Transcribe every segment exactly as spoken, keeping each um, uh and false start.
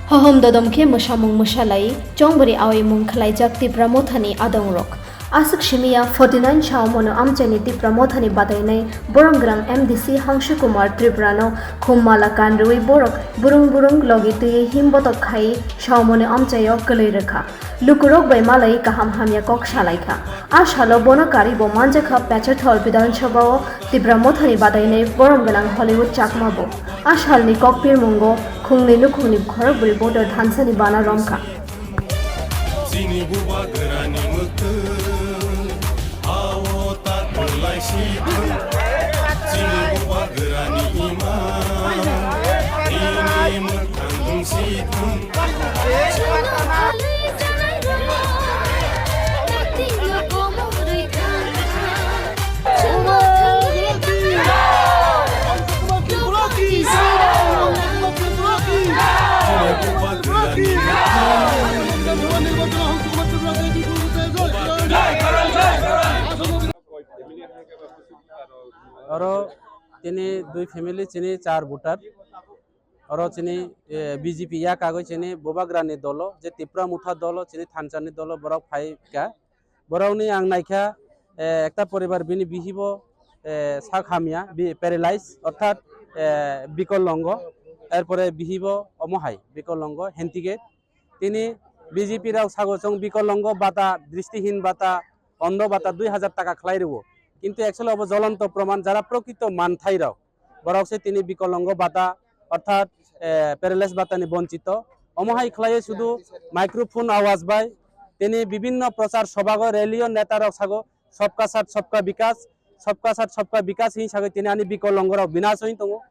Hohom dodom khe mwsamung mwsalai, chongbari aoimung khlaijak Tipra Mothani adongrok. Aswk simiya forty nine Saomono amchaini Tipra Mothani badainai borom gwnang M D C Hangsu Kumar Tripurano khum mala kanrwi borok burung burung logi twiwi him botok khai Saomono amchaio kwlwi rwkha. Lukurok bai malai kaham hamya kok salaikha. A salo bono karibo manjakha Pecharthal Bidhan Sabhao Tipra Mothani badainai borom gwnang Hollywood Chakmabo. A salni kok pirmungo khungni nukhungni khorokbrwi botor thansani bana romkha. Chini bubagrani mwktwng, ao tak kwlai si thung. Chini bubagrani imang, ini mwthang wng si thung. Oro tini dui family, chini char voter. Oro chini, eh, B J P ya kagwi chini bubagrani dolo, je Tipra Motha dolo, chini thansani dolo, borok phai kha. Borokni ang naikha, eh, ekta poribar bini bihibo, eh, sak hamya, bi-, paralyze, orthat, eh, bikolongo, erpore bihibo omo hai, bikolongo, handicap. Tini B J P rok sago chwng bikolongo bata, dristihin bata, ondo bata dui hajar taka khlai rwo. Kintu actually obo jolonto proman, jara prokrito manthai rok, borok se tini bikolongo bata, orthat, eh, paralyze bata ni bonchito. Omo hai khlaiwi sudu microphone awaz bai tini bibinno prochar sobago rally o neta rok sago, "Sabka Saath Sabka Vikas, Sabka Saath Sabka Vikas" hin sagwi tini ani bikolongo rok binash oi tongo.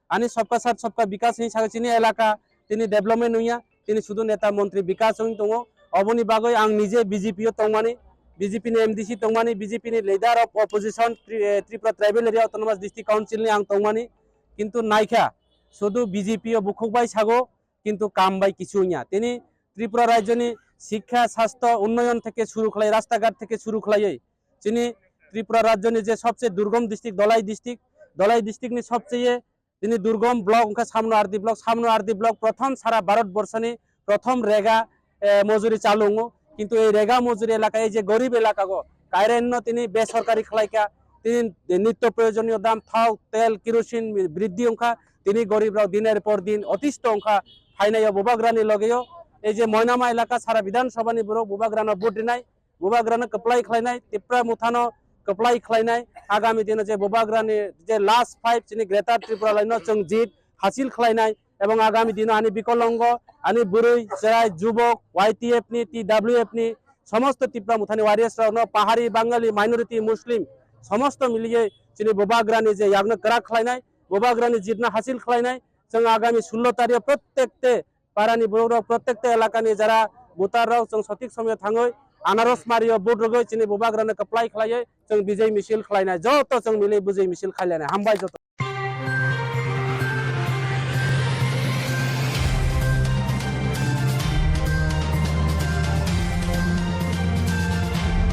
Ani Sabka Saath Sabka Vikas hin sagwi chini elaka tini development wngya, tini sudu neta montri Vikas wng tongo. Oboni bagwi ang nije B J P o tongmani, B J P ni M D C tongmani, B J P ni leader of opposition Tri-, eh, Tripura Tribal Area Autonomous District Council ni ang tongmani. Kintu naikha, sudu B J P o bukhuk bai sago, kintu kam bai kichu wngya. Tini Tripura rajyoni sikha, sastho, unnoyon theke suru khlai, rastaghat theke suru khlaiwi, chini Tripura rajyoni je sobse durgom district, Dholai district, Dholai district ni sobse tini durgom block wngkha Samno R D block, Samno R D block prothom sara Bharat borshoni prothom rega, eh, mojuri chalu wngo. Kintu ei rega mojuri elaka, ei je gorib elaka go, kairenno tini besorkari khlaikha, tini nitto proyojoniyo dam, thok, tel, kerosene briddhi wngkha, tini gorib rok diner por din otisto wngkha, phainayo bubagrani logeo. Ei je Moinama elaka sara Bidhan Sabha ni borok bubagrano vote rinai, bubagrano kwplai khlainai, Tipra Mothano kwplai khlainai, agami dino je bubagrani je last fight chini Greater Tripura Line no chwng jit hasil khlainai, ebong agami dino ani bikolongo, ani bwrwi, chwrai, jubok, Y T F ni, T W F ni, somosto Tipra Mothani warriors rokno, Pahari, Bangali, minority, Muslim, somosto miliye chini bubagrani je yakno kwrak khlainai, bubagrani jitno hasil khlainai, chwng agami sullo tario prottekte parani borok rok, prottekta elakani jara voter rok chwng sothik somoyo thangwi anaros mario vote rwgwi chini bubagrano kwplai khlaiwi chwng bijay misil khlainai, joto chwng mili bijay misil khlainai. Hambai joto.